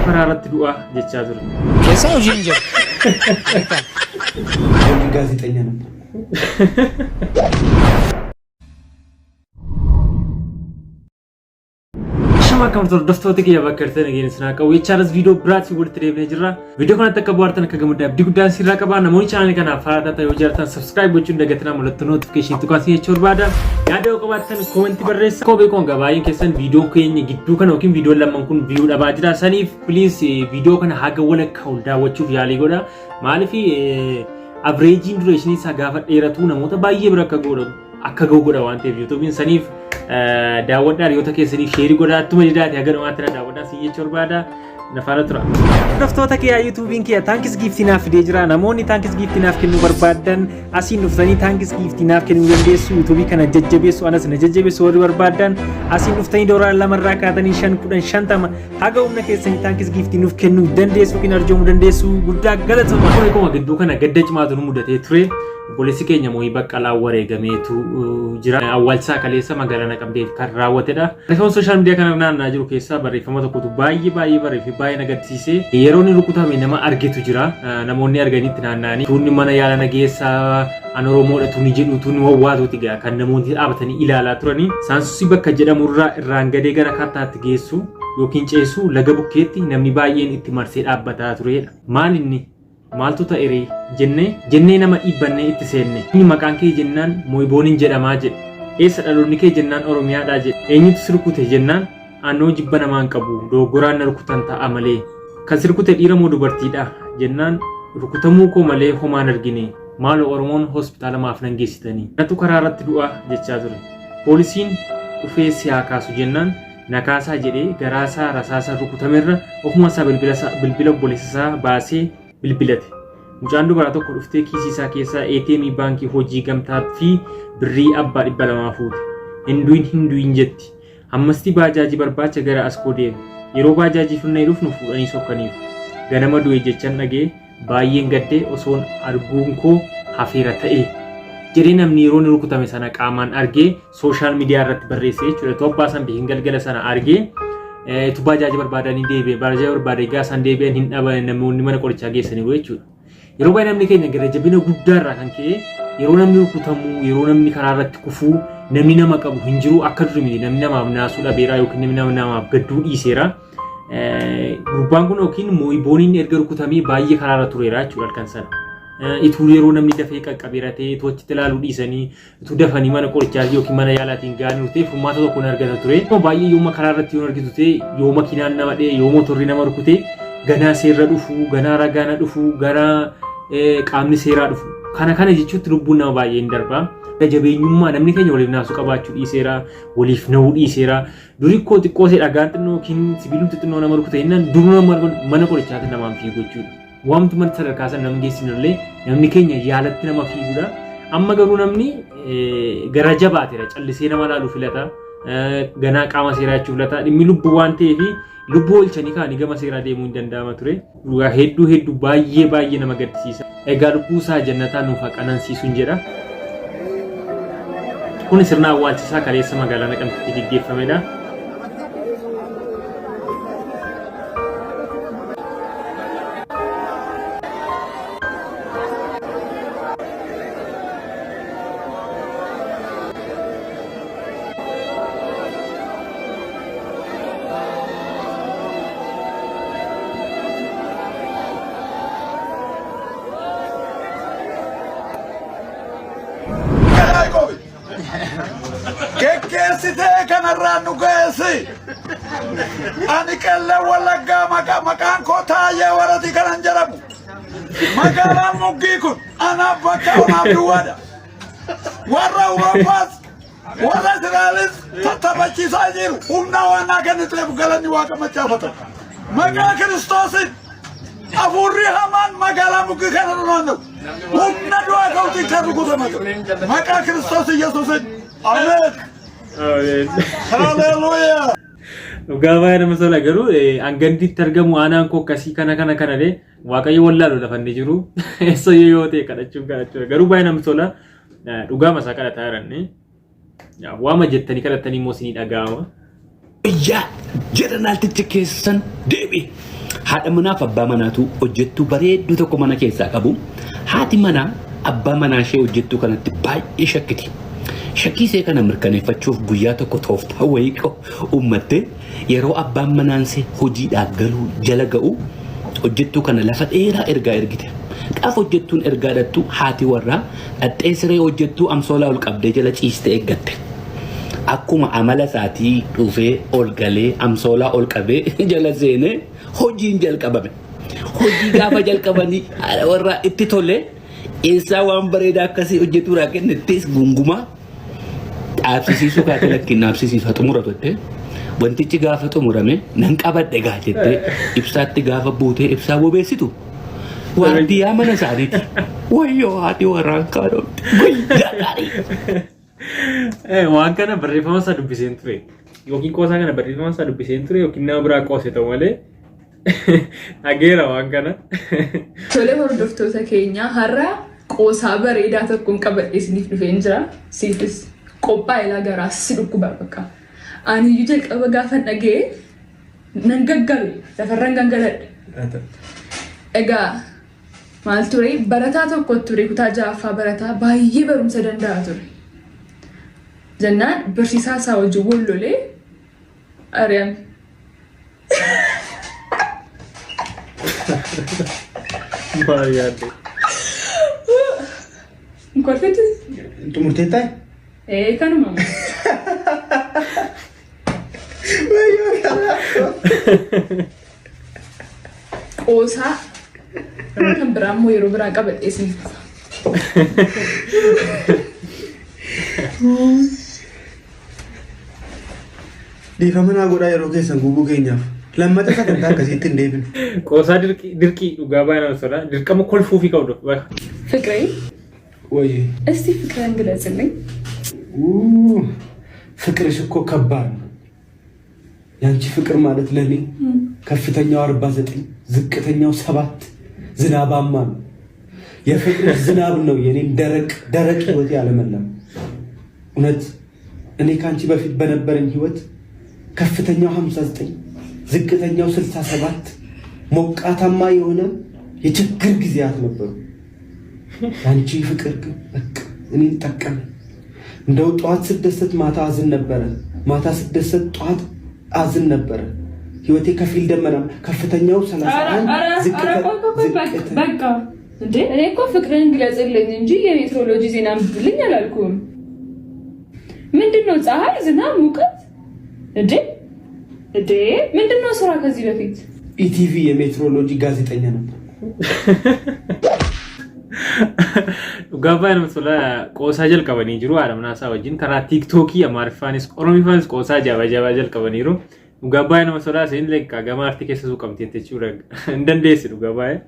karaa irratti du'a jechaa ture. Keessaa hojiin jiru. Beektaa? ጋዜጠኛ ነበር። Shama akkam hordoftoota kiyya bakka jirtan nageenya isin haa qabu. Jechaanis viidiyoo biraatiin walitti deebinee jirra. Viidiyoo kanatti akka bohaartan akka gammaddan abdii guddaan sirraa qaba. Namoonni chaanalii kanaaf haaraa taatan yoo jiraatan subscribe gochuun dagatinaa mallattoo notification tuqaa isin jechuu barbaada. Yaada yoo qabaattan koomentii barreessa. Kophee koon baay'een keessan viidiyoon keenya gidduu kana yookiin viidiyoon lamman kun viyuu dhabaa jira. Saniif please viidiyoo kana haga walakkaa ol daawwachuuf yaalii godha. Maaliif avreejiin dureeshinii isaa gaafa dheeratu namoota baay'ee bira akka godhu akka ga'u godha waan ta'eef yuutuubiin saniif daawwadhaa hiriyoota keessaniif sheerii godhaa ittuma didaati haga dhumaatti na daawwadhaa siin jechuu barbaada. Na faana tura. Hordoftoota kiyyaa yuutuubiin kiyya taankis giiftii naaf fidee jira. Namoonni taankis giiftii naaf kennuu barbaaddan asiin dhuftanii taankis giiftii naaf kennuu dandeessu. Yuutuubii kana jajjabeessu anas na jajjabeessu warri barbaaddan asiin dhuftanii doolaara lamarraa kaatanii 5 10 50 haga humna keessanii taankis giiftii nuuf kennuu dandeessu yookiin arjoomuu dandeessu. Guddaa galatoomaa. Akkuma gidduu kana gadda cimaatu nu mudatee ture. Obboleessi keenya Moo'ii Baqqalaa wareegameetu jira. Awwaalchisaa kaleessa magaalaa Naqamteef kan raawwatedha. Barreeffama sooshaal miidiyaa kana naanna'aa jiru keessaa barreeffama tokkotu baay'ee baay'ee barreeffame baay'ee na gaddisiise. Yeroo inni rukutame nama argetu jira. Namoonni arganitti naanna'anii tuunni mana yaala na geessaa an Oromoodha tuunni jedhu tuunni wawwaatuuti gaa kan namoonni dhaabatanii ilaalaa turanii. Saansusi bakka jedhamurraa irraan gadee gara kattaatti geessu yookiin ceessu laga bukkeetti namni baay'een itti marsee dhaabbataa turedha. Maal inni? Maaltu ta'e ree? Jennee, jennee nama dhiibbannee itti seenne. Eenyu maqaan kee jennaan Mooyiboonin jedhamaa jedhe. Eessa dhaloonni kee jennaan Oromiyaadhaa jedhe. Eenyutu si rukute jennaan anoo jibba namaa hin qabu, dogoggoraan na rukutan ta'a malee. Kan si rukute dhiira moo dubartiidha? Jennaan rukutamuu koo malee homaa hin argine. Maaloo Oromoon hospitaala maaf nan geessitanii? Anatu karaa irratti du'a jechaa ture. Poolisiin dhufee si haa kaasu jennaan na kaasaa jedhee garaasaa rasaasaan rukutamerra ofuma isaa bilbila obboleessa isaa baasee bilbilate. Mucaan dubaraa tokko dhuftee kiisii isaa keessaa ATM baankii hojii gamtaa fi birrii abbaa 200 fuute. Hin du'in hin du'in jetti. Hammasti baajaajii barbaacha gara Askoo deeme. Yeroo baajaajii fudhannee dhufnu fuudhanii sokkaniiru. Ganama du'e jechan dhaga'e baay'een gadde osoon arguun koo hafeera ta'ee. Jedhee namni yeroo inni rukutame sana qaamaan argee sooshaal miidiyaa irratti barreesse jechuudha. Utuu abbaa san beekin galgala sana argee utuu baajaaji barbaadanii deebi'e baajaaji barbaade egaa isaan deebi'an hin dhaban namoonni mana qorichaa geessaniiru jechuudha. Yeroo baay'ee namni keenya gara jabina guddaa irraa kan ka'e yeroo namni rukutamu yeroo namni karaa irratti kufuu namni nama qabu hin jiru akka duri miti namni namaaf naasuu dhabeera yookiin namni namaaf gadduu dhiiseera. Gurbaan kun yookiin mooyibooniin erga rukutamee baay'ee karaarra tureera jechuudha halkan sana. Ituu yeroo namni dafee qaqqabeera ta'e ituu achitti ilaaluu dhiisanii utuu dafanii mana qorichaa yookiin mana yaalaatiin ga'anii ta'e furmaata tokko hin argata ture. Baay'ee yooma karaa irratti yoo argitu ta'e yoo makiinaan nama dha'e yoo motorri nama rukute ganaa seerra dhufu ganaa ragaana dhufu ganaa qaamni seeraa dhufu. Kana kana jechuutti lubbuun nama baay'ee hin darba. Jabeenyummaa namni keenya waliif naasuu qabaachuu dhiiseera waliif na'uu dhiiseera. Duri koo xiqqoo ishee dhagaan xinnoo yookiin sibiilumti xinnoo nama rukute jennaan duruma mana qorichaatti namaan fiigu jechuudha. Waamtu mana sadarkaa sana nama geessinu illee namni keenya yaalatti nama fiigudha. Amma garuu namni gara jabaateera callisee nama laalu filata. Ganaa qaama seeraa jechuu filata. Dhimmi lubbuu waan ta'eef lubbuu oolchanii kaanii gama seeraa deemuu hin danda'ama ture. Dhugaa hedduu hedduu baay'ee baay'ee nama gaddisiisa. Egaa lubbuu isaa jannataa nuuf haa qanansiisuun jedha. Kun sirna awwaalchisaa kaleessa magaalaa Naqamteetti geggeeffamedha. Geggeessitee kanarraan nu geessi. Ani qellee wallaggaa maqaa maqaan koo Taayyee Waratii kanan jedhamu. Magaalaan Muggii kun anaaf bakka onaaf duwwaadha. Warra Awurooppaas Warra Israa'elis tattaphachiisaa jiru. Humna waan naa kenniteef galanni waaqa macaafata. Maqaa Kiristoosiin hafuurri hamaan magaalaa mukkii kana naanna'u. Humna du'aa ka'uutiin kan rukutamatu. Maqaa Kiristoos Yesuusiin. Ameen. Haleluuyaa. Dhugaa baay'ee nama tola garuu hanganditti argamu aanaan koo akkasii kana kana kana dee waaqayyo wallaalu lafa inni jiru eessa yoo ta'e kadhachuun kadhachuudha garuu baay'ee nama tola Dhugaama isaa kadhataa jiran. Waama jettanii kadhattanii immoo isinii dhaga'ama. Yaa jedha naaltichi keessan deebi. Haadha manaaf abbaa manaatu hojjettuu bareedduu tokko mana keessaa qabu. Haati manaa abbaa manaa ishee hojjettuu kanatti baay'ee shakkiti. Shakkii ishee kana mirkaneeffachuuf guyyaa tokko tooftaa wayii uummattee yeroo abbaan manaansee hojiidhaa galuu jala ga'u hojjettuu kana lafa dheeraa ergaa ergite. Qaaf hojjettuun ergaa dhattu haati warraa dhaxxee siree hojjettuu amsoolaa ol qabdee jala ciistee eeggatte. Akkuma amala isaatii dhufee ol galee amsoolaa ol qabee jala seenee hojiin jalqabame. Hojii gaafa jalqabanii haadha warraa itti tolee eessaa waan bareedaa akkasii hojjetuudhaa kennittis gungumaa dhaabsisiisuu kaatee lakkiin dhaabsisiisu haa xumuratu jettee wantichi gaafa xumurame nan qabadhe gaa jettee ibsaatti gaafa buutee ibsaa bobeessitu waardiyaa mana isaaniiti. Wayyoo haati warraan kaadhomte guyyaa gaarii. Waan kana barreeffama isaa dubbiseen ture. Yookiin qoosaa kana barreeffama isaa dubbiseen ture yookiin nama biraa qoose ta'u malee dhageera waan kana. Tole hordoftoota keenya har'a qoosaa bareedaa tokkoon qabadhee isiniif dhufeen jira. Siifis qophaa'e garaa si dhukkuba bakka. Ani iyyuu jalqaba gaafan dhaga'e nan gaggabe lafarran gangaladhe. Egaa maal ture barataa tokko ture kutaa ja'affaa barataa baay'ee barumsa danda'a ture. Jennaan barsiisaa isaa wajjin wal lolee ari'ame. Maal yaadde? Hin kolfitu? Xumurtee taa'e? Ee kanuma. Qoosaa kan biraa immoo yeroo biraa qabadhee isiniif dhufa. Dhiifama naa godhaa yeroo keessan gubuu keenyaaf. Lammata sagantaa akkasiitti hin deebinu. Qoosaa dirqii dirqii dhugaa baay'ee nama tola. Dirqama kolfuufii qabdu. ፍቅሬ ወይ እስቲ ፍቅርህን ግለጽልኝ። ፍቅርሽ እኮ ከባድ ነው። የአንቺ ፍቅር ማለት ለእኔ ከፍተኛው 49 ዝቅተኛው 7 ዝናባማ ነው። የፍቅርሽ ዝናብ ነው የኔን ደረቅ ደረቅ ህይወት ያለመለም። እውነት እኔ ከአንቺ በፊት በነበረኝ ህይወት ከፍተኛው 59 ዝቅተኛው 67 ሞቃታማ የሆነ የችግር ጊዜያት ነበሩ። የአንቺ ፍቅር ግን በቃ እኔን ጠቀመ። እንደው ጠዋት ስደሰት ማታ አዝን ነበረ፣ ማታ ስደሰት ጠዋት አዝን ነበረ። ህይወቴ ከፊል ደመና ከፍተኛው 31 ዝቅተ በቃ እንዴ እኔ እኮ ፍቅርህን ግለጽልኝ እንጂ የሜትሮሎጂ ዜና አንብብልኝ አላልኩም። ምንድን ነው ፀሐይ፣ ዝናብ፣ ሙቀት? እንዴ እንዴ ምንድን ነው ስራ ከዚህ በፊት? ኢቲቪ የሜትሮሎጂ ጋዜጠኛ ነበር። Dhugaa baay'ee namatti tola. Qoosaa jalqabanii jiru haadha manaa isaa wajjin karaa TikTokii Amaariffaanis Oromifaanis qoosaa jabaa jabaa jalqabaniiru. Dhugaa baay'ee namatti tola. Isheen illee gama aartii keessa suuqamteetti jechuudha. Hin dandeessi dhugaa baay'ee.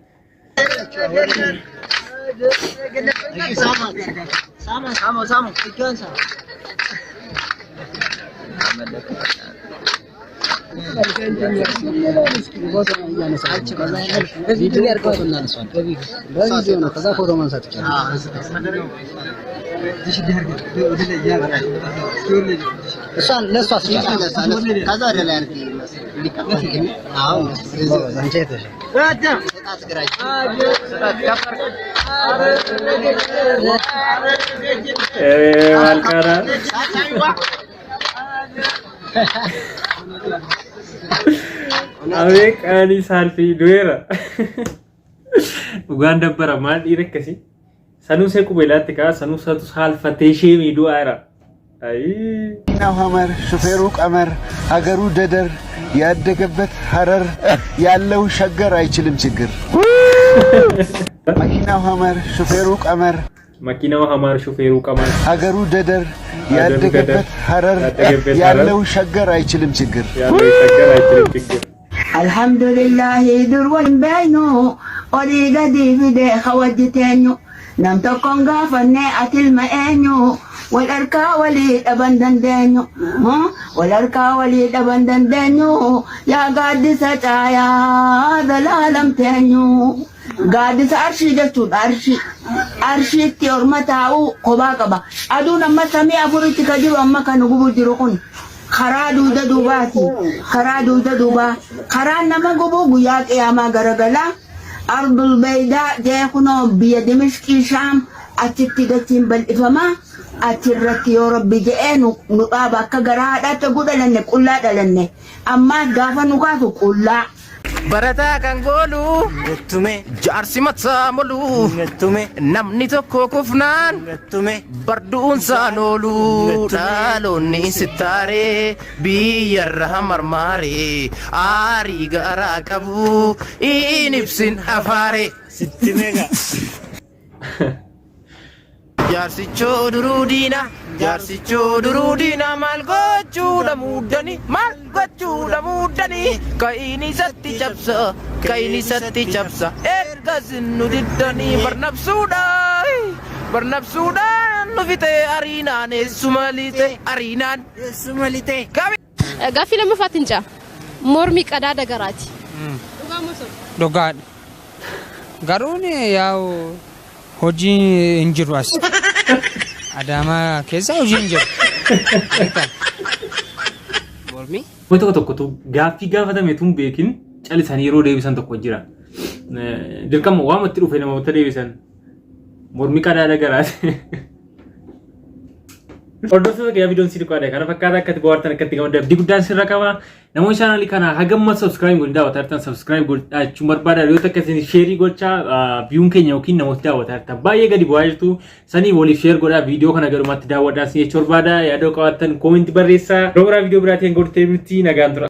Maal kana? Abee qaanii saalfii du'eera. Dhugaan dabbara maal dhiira akkasii? Sanuu see qubeelaatti ka'a sanuu satu saalfatee ishee miidhuu aara. Ayii. ሀመር ሹፌሩ ቀመር ሀገሩ ደደር ያደገበት ሀረር ያለው ሸገር አይችልም ችግር። መኪናው ሀመር ሹፌሩ ቀመር መኪናው ሀማር ሹፌሩ ቀመር ሀገሩ ደደር ሀገሩ ያደገበት ደደር ሀረር ያደገበት ሀረር ያለው ሸገር አይችልም ችግር። ያለው ሸገር አይችልም ችግር። Alhamdulillahi dur wal beeynu olii gadi fide hawajjiteenyu nam tokkoon gaafanne ati ilma eenyu wal harkaa walii dhaban dandeenyu wal harkaa walii dhaban dandeenyu yaa gaaddisa caayaa dalaalamteenyu gaaddisa arshii jechuudha arshii arshiitti orma taa'uu kophaa qaba aduun amma samii afuritti ka jiru amma kan gubu jiru kun Karaa duuda duubaati. Karaa duuda duubaa. Karaan nama gubu guyyaa qiyaamaa garagalaa. Ardul Baydaa jee kunoo biyya Dimishqii Shaam achitti dachiin bal'ifamaa. Achirratti yoo Rabbi je'ee nu nu dhaaba akka garaa haadhaatti oguu dhalanne qullaa dhalanne. Ammaas gaafa nu kaasu qullaa. Barataa kan goolu jaarsi mataa molu namni tokko kufnaan bardu'uunsaan oolu dhaloonni sittaaree biyyarra marmaaree aarii garaa qabu in ibsin afaaree. Jaarsichoo duruu diina, jaarsichoo duruu diina maal gochuudha muuddani, maal gochuudha muuddani, ka'iin isatti cabsa, ka'iin isatti cabsa, ergas nu diddanii barnabsuudha, barnabsuudhaan nu fixe ariinaan eessuma lixe, ariinaan eessuma lixe. Gaaffii lammaffaatti hin ce'a. Mormi qadaada garaati. Dhugaa moo soba? Dhugaadha. Garuu yaa'u hojii hin jiru as. Adaamaa keessa hojii hin jiru. Beektaa? Mormi? Nama tokko tokkotu gaaffii gaafatame tun beekin calisanii yeroo deebisan tokko jira. Dirqama waamatti dhufe namoota deebisan. Mormi qadaada garaati. Hordoftoota kiyyaa viidiyoon si dhukaadha. Kana fakkaata akkatti bohaartan akkatti gammaddan abdii guddaan sirra qaba. Namoonni chaanaalii kana hagamma subscribe godhin daawwataa jirtan subscribe godhachuun barbaada. Yoo takka isin sheerii gochaa viyuun keenya yookiin namooti daawwataa jirtan baay'ee gadi bu'aa jirtu. Sanii waliif sheer godhaa viidiyoo kana garumatti daawwadhaa isin jechuu barbaada. Yaada qabaattan koomentii barreessaa. Yeroo biraa viidiyoo biraatiin godhu deebinutti nagaan tura.